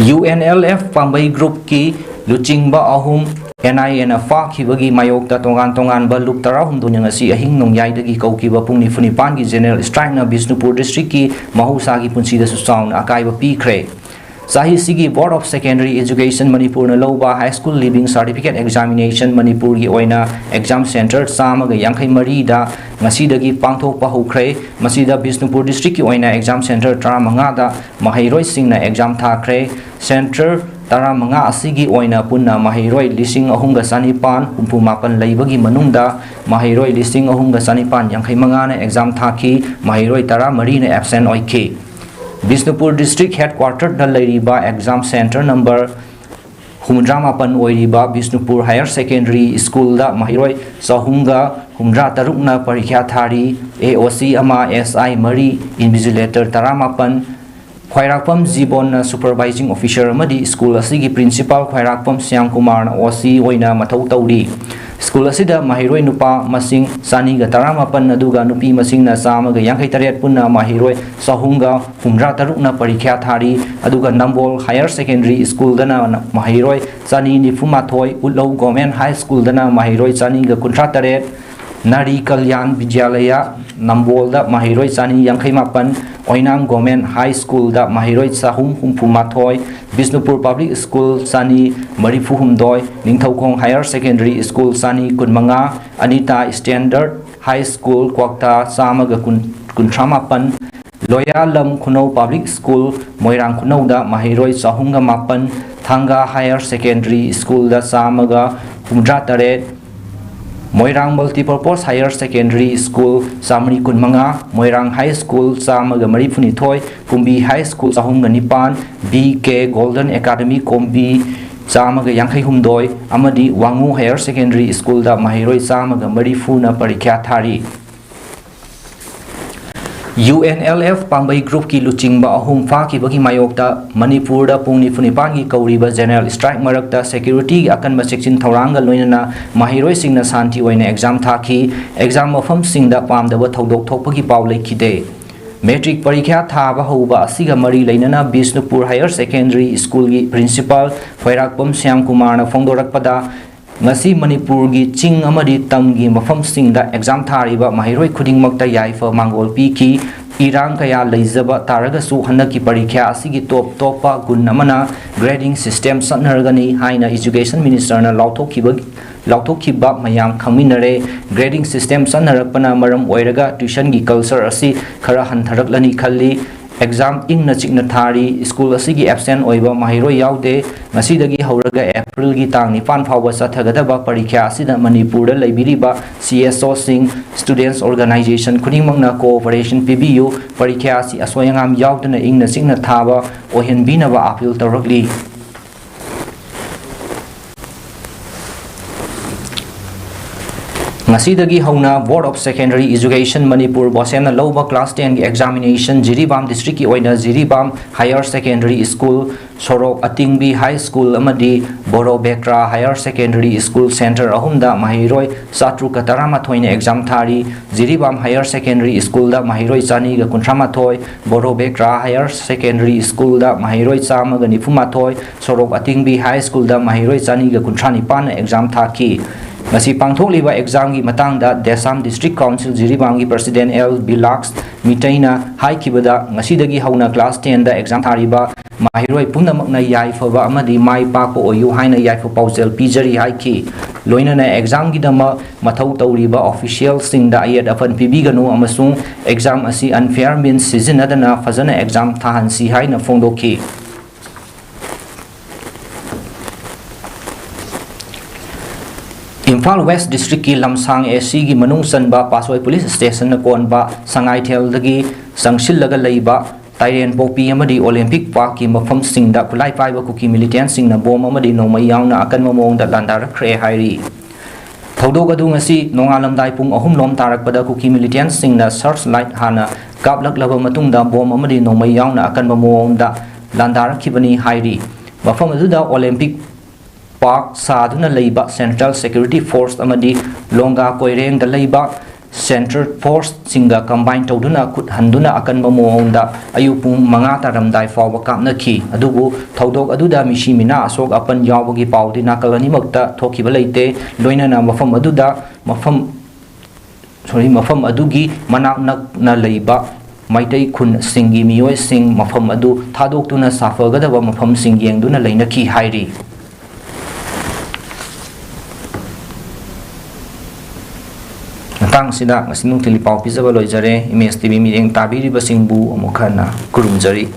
UNLF ꯄꯥꯝꯕꯩ groupꯀꯤ ꯂꯨꯆꯤꯡꯕ ꯑꯍꯨꯝ NIAꯅ ꯐꯥꯈꯤꯕꯒꯤ ꯃꯥꯌꯣꯛꯇ ꯇꯣꯉꯥꯟ ꯇꯣꯉꯥꯟꯕ ꯂꯨꯞ ꯇꯔꯥꯍꯨꯝꯗꯣꯏꯅ ꯉꯁꯤ ꯑꯍꯤꯡ ꯅꯣꯡꯌꯥꯏꯗꯒꯤ ꯀꯧꯈꯤꯕ ꯄꯨꯡ ꯅꯤꯐꯨ ꯅꯤꯄꯥꯟꯒꯤ general strikeꯅ ꯕꯤꯁꯅꯨꯄꯨꯔ districtꯀꯤ ꯃꯍꯧꯁꯥꯒꯤ ꯄꯨꯟꯁꯤꯗꯁꯨ ꯆꯥꯎꯅ ꯑꯀꯥꯏꯕ ꯄꯤꯈ꯭ꯔꯦ꯫ ꯆꯍꯤꯁꯤꯒꯤ Board of Secondary Education ꯃꯅꯤꯄꯨꯔꯅ ꯂꯧꯕ High School Leaving Certificate Examination ꯃꯅꯤꯄꯨꯔꯒꯤ ꯑꯣꯏꯅ exam centre ꯆꯥꯝꯃꯒ ꯌꯥꯡꯈꯩ ꯃꯔꯤꯗ ꯉꯁꯤꯗꯒꯤ ꯄꯥꯡꯊꯣꯛꯄ ꯍꯧꯈ꯭ꯔꯦ꯫ ꯃꯁꯤꯗ ꯕꯤꯁꯅꯨꯄꯨꯔ districtꯀꯤ ꯑꯣꯏꯅ exam centre ꯇꯔꯥꯃꯉꯥꯗ ꯃꯍꯩꯔꯣꯏꯁꯤꯡꯅ exam ꯊꯥꯈ꯭ꯔꯦ꯫ Centre ꯇꯔꯥꯃꯉꯥ ꯑꯁꯤꯒꯤ ꯑꯣꯏꯅ ꯄꯨꯟꯅ ꯃꯍꯩꯔꯣꯏ ꯂꯤꯁꯤꯡ ꯑꯍꯨꯝꯒ ꯆꯅꯤꯄꯥꯟ ꯍꯨꯝꯐꯨ ꯃꯥꯄꯟ ꯂꯩꯕꯒꯤ ꯃꯅꯨꯡꯗ ꯃꯍꯩꯔꯣꯏ ꯂꯤꯁꯤꯡ ꯑꯍꯨꯝꯒ ꯆꯅꯤꯄꯥꯟ ꯌꯥꯡꯈꯩ ꯃꯉꯥꯅ exam ꯊꯥꯈꯤ, ꯃꯍꯩꯔꯣꯏ ꯇꯔꯥꯃꯔꯤꯅ absent ꯑꯣꯏꯈꯤ꯫ ꯕꯤꯁꯅꯨꯄꯨꯔ district headquarterꯗ ꯂꯩꯔꯤꯕ exam centre number ꯍꯨꯝꯐꯨꯇꯔꯥꯃꯥꯄꯟ ꯑꯣꯏꯔꯤꯕ ꯕꯤꯁꯅꯨꯄꯨꯔ Higher Secondary Schoolꯗ ꯃꯍꯩꯔꯣꯏ ꯆꯍꯨꯝꯒ ꯍꯨꯝꯐꯨꯇꯔꯥ ꯇꯔꯨꯛꯅ ꯄꯔꯤꯈ꯭ꯌꯥ ꯊꯥꯔꯤ꯫ AOC ꯑꯃ, SI ꯃꯔꯤ, invigilator ꯇꯔꯥꯃꯥꯄꯟ, ꯈ꯭ꯋꯥꯏꯔꯥꯛꯄꯝ ꯖꯤꯕꯣꯟꯅ supervising officer ꯑꯃꯗꯤ school ꯑꯁꯤꯒꯤ principal ꯈ꯭ꯋꯥꯏꯔꯥꯛꯄꯝ ꯁ꯭ꯌꯥꯝ ꯀꯨꯃꯥꯔꯅ OC ꯑꯣꯏꯅ ꯃꯊꯧ ꯇꯧꯔꯤ꯫ School ꯑꯁꯤꯗ ꯃꯍꯩꯔꯣꯏ ꯅꯨꯄꯥ ꯃꯁꯤꯡ ꯆꯅꯤꯒ ꯇꯔꯥꯃꯥꯄꯟ ꯑꯗꯨꯒ ꯅꯨꯄꯤ ꯃꯁꯤꯡꯅ ꯆꯥꯝꯃꯒ ꯌꯥꯡꯈꯩ ꯇꯔꯦꯠ, ꯄꯨꯟꯅ ꯃꯍꯩꯔꯣꯏ ꯆꯍꯨꯝꯒ ꯍꯨꯝꯐꯨꯇꯔꯥ ꯇꯔꯨꯛꯅ ꯄꯔꯤꯈ꯭ꯌꯥ ꯊꯥꯔꯤ꯫ ꯑꯗꯨꯒ ꯅꯝꯕꯣꯜ Higher Secondary Schoolꯗꯅ ꯃꯍꯩꯔꯣꯏ ꯆꯅꯤ ꯅꯤꯐꯨ ꯃꯥꯊꯣꯏ, ꯎꯠꯂꯧ Government High Schoolꯗꯅ ꯃꯍꯩꯔꯣꯏ ꯆꯅꯤꯒ ꯀꯨꯟꯊ꯭ꯔꯥ ꯇꯔꯦꯠ, ꯅꯥꯔꯤ ꯀꯜꯌꯥꯟ ꯕꯤꯗ꯭ꯌꯥꯂꯌ ꯅꯝꯕꯣꯜꯗ ꯃꯍꯩꯔꯣꯏ ꯆꯅꯤ ꯌꯥꯡꯈꯩ ꯃꯥꯄꯟ, ꯑꯣꯏꯅꯥꯝ Government High Schoolꯗ ꯃꯍꯩꯔꯣꯏ ꯆꯍꯨꯝ ꯍꯨꯝꯐꯨ ꯃꯥꯊꯣꯏ, ꯕꯤꯁꯅꯨꯄꯨꯔ Public School ꯆꯅꯤ ꯃꯔꯤꯐꯨ ꯍꯨꯝꯗꯣꯏ, ꯅꯤꯡꯊꯧꯈꯣꯡ Higher Secondary School ꯆꯅꯤ ꯀꯨꯟꯃꯉꯥ, ꯑꯅꯤꯇꯥ Standard High School ꯀ꯭ꯋꯥꯛꯇꯥ ꯆꯥꯝꯃꯒ ꯀꯨꯟꯊ꯭ꯔꯥ ꯃꯥꯄꯟ, ꯂꯣꯌꯥꯂꯝ ꯈꯨꯅꯧ Public School ꯃꯣꯏꯔꯥꯡ ꯈꯨꯅꯧꯗ ꯃꯍꯩꯔꯣꯏ ꯆꯍꯨꯝꯒ ꯃꯥꯄꯟ, ꯊꯥꯡꯒ Higher Secondary Schoolꯗ ꯆꯥꯝꯃꯒ ꯍꯨꯝꯐꯨꯇꯔꯥ ꯇꯔꯦꯠ, ꯃꯣꯏꯔꯥꯡ Multipurpose Higher Secondary School ꯆꯥꯃꯔꯤ ꯀꯨꯟꯃꯉꯥ, ꯃꯣꯏꯔꯥꯡ High School ꯆꯥꯝꯃꯒ ꯃꯔꯤꯐꯨꯅꯤꯊꯣꯏ, ꯀꯨꯝꯕꯤ High School ꯆꯍꯨꯝꯒ ꯅꯤꯄꯥꯟ, BK Golden Academy ꯀꯨꯝꯕꯤ ꯆꯥꯝꯃꯒ ꯌꯥꯡꯈꯩ ꯍꯨꯝꯗꯣꯏ ꯑꯃꯗꯤ ꯋꯥꯉꯨ Higher Secondary Schoolꯗ ꯃꯍꯩꯔꯣꯏ ꯆꯥꯝꯃꯒ ꯃꯔꯤꯐꯨꯅ ꯄꯔꯤꯈ꯭ꯌꯥ ꯊꯥꯔꯤ꯫ UNLF ꯄꯥꯝꯕꯩ groupꯀꯤ ꯂꯨꯆꯤꯡꯕ ꯑꯍꯨꯝ ꯐꯥꯈꯤꯕꯒꯤ ꯃꯥꯌꯣꯛꯇ ꯃꯅꯤꯄꯨꯔꯗ ꯄꯨꯡ ꯅꯤꯐꯨ ꯅꯤꯄꯥꯟꯒꯤ ꯀꯧꯔꯤꯕ general strike ꯃꯔꯛꯇ securityꯒꯤ ꯑꯀꯟꯕ ꯆꯦꯛꯁꯤꯟ ꯊꯧꯔꯥꯡꯒ ꯂꯣꯏꯅꯅ ꯃꯍꯩꯔꯣꯏꯁꯤꯡꯅ ꯁꯥꯟꯇꯤ ꯑꯣꯏꯅ exam ꯊꯥꯈꯤ꯫ Exam ꯃꯐꯝꯁꯤꯡꯗ ꯄꯥꯝꯗꯕ ꯊꯧꯗꯣꯛ ꯊꯣꯛꯄꯒꯤ ꯄꯥꯎ ꯂꯩꯈꯤꯗꯦ꯫ ꯃꯦꯇ꯭ꯔꯤꯛ ꯄꯔꯤꯈ꯭ꯌꯥ ꯊꯥꯕ ꯍꯧꯕ ꯑꯁꯤꯒ ꯃꯔꯤ ꯂꯩꯅꯅ ꯕꯤꯁꯅꯨꯄꯨꯔ ꯍꯥꯌꯔ ꯁꯦꯀꯦꯟꯗꯔꯤ ꯁ꯭ꯀꯨꯜꯒꯤ ꯄ꯭ꯔꯤꯟꯁꯤꯄꯥꯜ ꯈ꯭ꯋꯥꯏꯔꯥꯛꯄꯝ ꯁ꯭ꯌꯥꯝ ꯀꯨꯃꯥꯔꯅ ꯐꯣꯡꯗꯣꯔꯛꯄꯗ, ꯉꯁꯤ ꯃꯅꯤꯄꯨꯔꯒꯤ ꯆꯤꯡ ꯑꯃꯗꯤ ꯇꯝꯒꯤ ꯃꯐꯝꯁꯤꯡꯗ ꯑꯦꯛꯖꯥꯝ ꯊꯥꯔꯤꯕ ꯃꯍꯩꯔꯣꯏ ꯈꯨꯗꯤꯡꯃꯛꯇ ꯌꯥꯏꯐ ꯃꯥꯡꯒꯣꯜ ꯄꯤꯈꯤ꯫ ꯏꯔꯥꯡ ꯀꯌꯥ ꯂꯩꯖꯕ ꯇꯥꯔꯒꯁꯨ ꯍꯟꯗꯛꯀꯤ ꯄꯔꯤꯈ꯭ꯌꯥ ꯑꯁꯤꯒꯤ ꯇꯣꯞ ꯇꯣꯞꯄ ꯒꯨꯟ ꯑꯃꯅ ꯒ꯭ꯔꯦꯗꯤꯡ ꯁꯤꯁꯇꯦꯝ ꯆꯠꯅꯔꯒꯅꯤ ꯍꯥꯏꯅ ꯏꯖꯨꯀꯦꯁꯟ ꯃꯤꯅꯤꯁꯇꯔꯅ ꯂꯥꯎꯊꯣꯛꯈꯤꯕ ꯂꯥꯎꯊꯣꯛꯈꯤꯕ ꯃꯌꯥꯝ ꯈꯪꯃꯤꯟꯅꯔꯦ꯫ ꯒ꯭ꯔꯦꯗꯤꯡ ꯁꯤꯁꯇꯦꯝ ꯆꯠꯅꯔꯛꯄꯅ ꯃꯔꯝ ꯑꯣꯏꯔꯒ ꯇ꯭ꯌꯨꯁꯟꯒꯤ ꯀꯜꯆꯔ ꯑꯁꯤ ꯈꯔ ꯍꯟꯊꯔꯛꯂꯅꯤ ꯈꯜꯂꯤ꯫ ꯑꯦꯛꯖꯥꯝ ꯏꯪꯅ ꯆꯤꯛꯅ ꯊꯥꯔꯤ꯫ ꯁ꯭ꯀꯨꯜ ꯑꯁꯤꯒꯤ ꯑꯦꯕꯁꯦꯟ ꯑꯣꯏꯕ ꯃꯍꯩꯔꯣꯏ ꯌꯥꯎꯗꯦ꯫ ꯉꯁꯤꯗꯒꯤ ꯍꯧꯔꯒ ꯑꯦꯄ꯭ꯔꯤꯜꯒꯤ ꯇꯥꯡ ꯅꯤꯄꯥꯟ ꯐꯥꯎꯕ ꯆꯠꯊꯒꯗꯕ ꯄꯔꯤꯈ꯭ꯌꯥ ꯑꯁꯤꯗ ꯃꯅꯤꯄꯨꯔꯗ ꯂꯩꯕꯤꯔꯤꯕ ꯁꯤ ꯑꯦꯁ ꯑꯣꯁꯤꯡ, ꯁ꯭ꯇꯨꯗꯦꯟꯠꯁ ꯑꯣꯔꯒꯅꯥꯏꯖꯦꯁꯟ ꯈꯨꯗꯤꯡꯃꯛꯅ ꯀꯣꯑꯣꯄꯔꯦꯁꯟ ꯄꯤꯕꯤꯌꯨ꯫ ꯄꯔꯤꯈ꯭ꯌꯥ ꯑꯁꯤ ꯑꯁꯣꯏ ꯑꯉꯥꯝ ꯌꯥꯎꯗꯅ ꯏꯪꯅ ꯆꯤꯛꯅ ꯊꯥꯕ ꯑꯣꯏꯍꯟꯕꯤꯅꯕ ꯑꯥꯄꯤꯜ ꯇꯧꯔꯛꯂꯤ꯫ ꯉꯁꯤꯗꯒꯤ ꯍꯧꯅ Board of Secondary Education Manipur, ꯕꯣꯁꯦꯅ ꯂꯧꯕ ꯀ꯭ꯂꯥꯁ ꯇꯦꯟꯒꯤ ꯑꯦꯛꯖꯥꯃꯤꯅꯦꯁꯟ ꯖꯤꯔꯤꯕꯥꯝ ꯗꯤꯁꯇ꯭ꯔꯤꯛꯀꯤ ꯑꯣꯏꯅ ꯖꯤꯔꯤꯕꯥꯝ ꯍꯥꯌꯔ ꯁꯦꯀꯦꯟꯗꯔꯤ ꯁ꯭ꯀꯨꯜ, ꯁꯣꯔꯣꯛ ꯑꯇꯤꯡꯕꯤ ꯍꯥꯏ ꯁ꯭ꯀꯨꯜ ꯑꯃꯗꯤ ꯕꯣꯔꯣꯕꯦꯀ꯭ꯔꯥ ꯍꯥꯌꯔ ꯁꯦꯀꯦꯟꯗꯔꯤ ꯁ꯭ꯀꯨꯜ ꯁꯦꯟꯇꯔ ꯑꯍꯨꯝꯗ ꯃꯍꯩꯔꯣꯏ ꯆꯥꯇ꯭ꯔꯨꯛꯀ ꯇꯔꯥꯃꯥꯊꯣꯏꯅ ꯑꯦꯛꯖꯥꯝ ꯊꯥꯔꯤ꯫ ꯖꯤꯔꯤꯕꯥꯝ ꯍꯥꯌꯔ ꯁꯦꯀꯦꯟꯗꯔꯤ ꯁ꯭ꯀꯨꯜꯗ ꯃꯍꯩꯔꯣꯏ ꯆꯅꯤꯒ ꯀꯨꯟꯊ꯭ꯔꯥ ꯃꯥꯊꯣꯏ, ꯕꯣꯔꯣꯕꯦꯀ꯭ꯔꯥ ꯍꯥꯌꯔ ꯁꯦꯀꯦꯟꯗꯔꯤ ꯁ꯭ꯀꯨꯜꯗ ꯃꯍꯩꯔꯣꯏ ꯆꯥꯝꯃꯒ ꯅꯤꯐꯨ ꯃꯥꯊꯣꯏ, ꯁꯣꯔꯣꯛ ꯑꯇꯤꯡꯕꯤ ꯍꯥꯏ ꯁ꯭ꯀꯨꯜꯗ ꯃꯍꯩꯔꯣꯏ ꯆꯅꯤꯒ ꯀꯨꯟꯊ꯭ꯔꯥ ꯅꯤꯄꯥꯟꯅ ꯑꯦꯛꯖꯥꯝ ꯊꯥꯈꯤ꯫ ꯉꯁꯤ ꯄꯥꯡꯊꯣꯛꯂꯤꯕ ꯑꯦꯛꯖꯥꯝꯒꯤ ꯃꯇꯥꯡꯗ ꯗꯦꯁꯥꯝ ꯗꯤꯁꯇ꯭ꯔꯤꯛ ꯀꯥꯎꯟꯁꯤꯜ ꯖꯤꯔꯤꯕꯥꯝꯒꯤ ꯄ꯭ꯔꯁꯤꯗꯦꯟ ꯑꯦꯜ ꯕꯤꯂꯥꯛꯁ ꯃꯤꯇꯩꯅ ꯍꯥꯏꯈꯤꯕꯗ, ꯉꯁꯤꯗꯒꯤ ꯍꯧꯅ ꯀ꯭ꯂꯥꯁ ꯇꯦꯟꯗ ꯑꯦꯛꯖꯥꯝ ꯊꯥꯔꯤꯕ ꯃꯍꯩꯔꯣꯏ ꯄꯨꯝꯅꯃꯛꯅ ꯌꯥꯏꯐꯕ ꯑꯃꯗꯤ ꯃꯥꯏ ꯄꯥꯛꯄ ꯑꯣꯏꯌꯨ ꯍꯥꯏꯅ ꯌꯥꯏꯐ ꯄꯥꯎꯖꯦꯜ ꯄꯤꯖꯔꯤ ꯍꯥꯏꯈꯤ꯫ ꯂꯣꯏꯅꯅ ꯑꯦꯛꯖꯥꯝꯒꯤꯗꯃꯛ ꯃꯊꯧ ꯇꯧꯔꯤꯕ ꯑꯣꯐꯤꯁꯤꯌꯦꯜꯁꯤꯡꯗ ꯑꯌꯦꯠ ꯑꯄꯟ ꯄꯤꯕꯤꯒꯅꯨ ꯑꯃꯁꯨꯡ ꯑꯦꯛꯖꯥꯝ ꯑꯁꯤ ꯑꯟꯐꯦꯌꯔ ꯃꯤꯟꯁ ꯁꯤꯖꯤꯟꯅꯗꯅ ꯐꯖꯅ ꯑꯦꯛꯖꯥꯝ ꯊꯥꯍꯟꯁꯤ ꯍꯥꯏꯅ ꯐꯣꯡꯗꯣꯛꯈꯤ꯫ ꯏꯝꯐꯥꯜ ꯋꯦꯁ ꯗꯤꯁꯇ꯭ꯔꯤꯛꯀꯤ ꯂꯝꯁꯥꯡ ꯑꯦ ꯁꯤꯒꯤ ꯃꯅꯨꯡ ꯆꯟꯕ ꯄꯥꯠꯁꯣꯏ ꯄꯨꯂꯤꯁ ꯁ꯭ꯇꯦꯁꯟꯅ ꯀꯣꯟꯕ ꯁꯉꯥꯏꯊꯦꯜꯗꯒꯤ ꯆꯪꯁꯤꯜꯂꯒ ꯂꯩꯕ ꯇꯥꯏꯔꯦꯟꯄꯣꯛꯄꯤ ꯑꯃꯗꯤ ꯑꯣꯂꯦꯝꯄꯤꯛ ꯄꯥꯔꯛꯀꯤ ꯃꯐꯝꯁꯤꯡꯗ ꯈꯨꯠꯂꯥꯏ ꯄꯥꯏꯕ ꯀꯨꯀꯤ ꯃꯤꯂꯤꯇꯦꯟꯁꯤꯡꯅ ꯕꯣꯝ ꯑꯃꯗꯤ ꯅꯣꯡꯃꯩ ꯌꯥꯎꯅ ꯑꯀꯟꯕ ꯃꯑꯣꯡꯗ ꯂꯥꯟꯗꯥꯔꯛꯈ꯭ꯔꯦ ꯍꯥꯏꯔꯤ꯫ ꯊꯧꯗꯣꯛ ꯑꯗꯨ ꯉꯁꯤ ꯅꯣꯡꯉꯥꯜꯂꯝꯗꯥꯏ ꯄꯨꯡ ꯑꯍꯨꯝ ꯂꯣꯝ ꯇꯥꯔꯛꯄꯗ ꯀꯨꯀꯤ ꯃꯤꯂꯤꯇꯦꯟꯁꯤꯡꯅ ꯁꯔꯆ ꯂꯥꯏꯠ ꯍꯥꯟꯅ ꯀꯥꯞꯂꯛꯂꯕ ꯃꯇꯨꯡꯗ ꯕꯣꯝ ꯑꯃꯗꯤ ꯅꯣꯡꯃꯩ ꯌꯥꯎꯅ ꯑꯀꯟꯕ ꯃꯑꯣꯡꯗ ꯂꯥꯟꯗꯥꯔꯛꯈꯤꯕꯅꯤ ꯍꯥꯏꯔꯤ꯫ ꯃꯐꯝ ꯑꯗꯨꯗ ꯑꯣꯂꯦꯝꯄꯤꯛ ꯄꯥꯔꯛ ꯁꯥꯗꯨꯅ ꯂꯩꯕ ꯁꯦꯟꯇ꯭ꯔꯦꯜ ꯁꯦꯀ꯭ꯌꯨꯔꯤꯇꯤ ꯐꯣꯔꯁ ꯑꯃꯗꯤ ꯂꯣꯡꯒꯥ ꯀꯣꯏꯔꯦꯡꯗ ꯂꯩꯕ Central Forceꯁꯤꯡꯒ combine ꯇꯧꯗꯨꯅ ꯈꯨꯠ ꯍꯟꯗꯨꯅ ꯑꯀꯟꯕ ꯃꯑꯣꯡꯗ ꯑꯌꯨꯛ ꯄꯨꯡ ꯃꯉꯥ ꯇꯥꯔꯝꯗꯥꯏ ꯐꯥꯎꯕ ꯀꯥꯞꯅꯈꯤ꯫ ꯑꯗꯨꯕꯨ ꯊꯧꯗꯣꯛ ꯑꯗꯨꯗ ꯃꯤꯁꯤ ꯃꯤꯅꯥ ꯑꯁꯣꯛ ꯑꯄꯟ ꯌꯥꯎꯕꯒꯤ ꯄꯥꯎꯗꯤ ꯅꯥꯀꯜ ꯑꯅꯤꯃꯛꯇ ꯊꯣꯛꯈꯤꯕ ꯂꯩꯇꯦ꯫ ꯂꯣꯏꯅꯅ ꯃꯐꯝ ꯑꯗꯨꯗ ꯃꯐꯝ sorry, ꯃꯐꯝ ꯑꯗꯨꯒꯤ ꯃꯅꯥꯛ ꯅꯛꯅ ꯂꯩꯕ ꯃꯩꯇꯩ ꯈꯨꯟꯁꯤꯡꯒꯤ ꯃꯤꯑꯣꯏꯁꯤꯡ ꯃꯐꯝ ꯑꯗꯨ ꯊꯥꯗꯣꯛꯇꯨꯅ ꯁꯥꯐꯒꯗꯕ ꯃꯐꯝꯁꯤꯡ ꯌꯦꯡꯗꯨꯅ ꯂꯩꯅꯈꯤ ꯍꯥꯏꯔꯤ꯫ ꯃꯇꯥꯡꯁꯤꯗ ꯉꯁꯤ ꯅꯨꯡꯊꯤꯜꯒꯤ ꯄꯥꯎ ꯄꯤꯖꯕ ꯂꯣꯏꯖꯔꯦ꯫ M S T V ꯃꯤꯠꯌꯦꯡ ꯇꯥꯕꯤꯔꯤꯕꯁꯤꯡꯕꯨ ꯑꯃꯨꯛ ꯍꯟꯅ ꯈꯨꯔꯨꯝꯖꯔꯤ꯫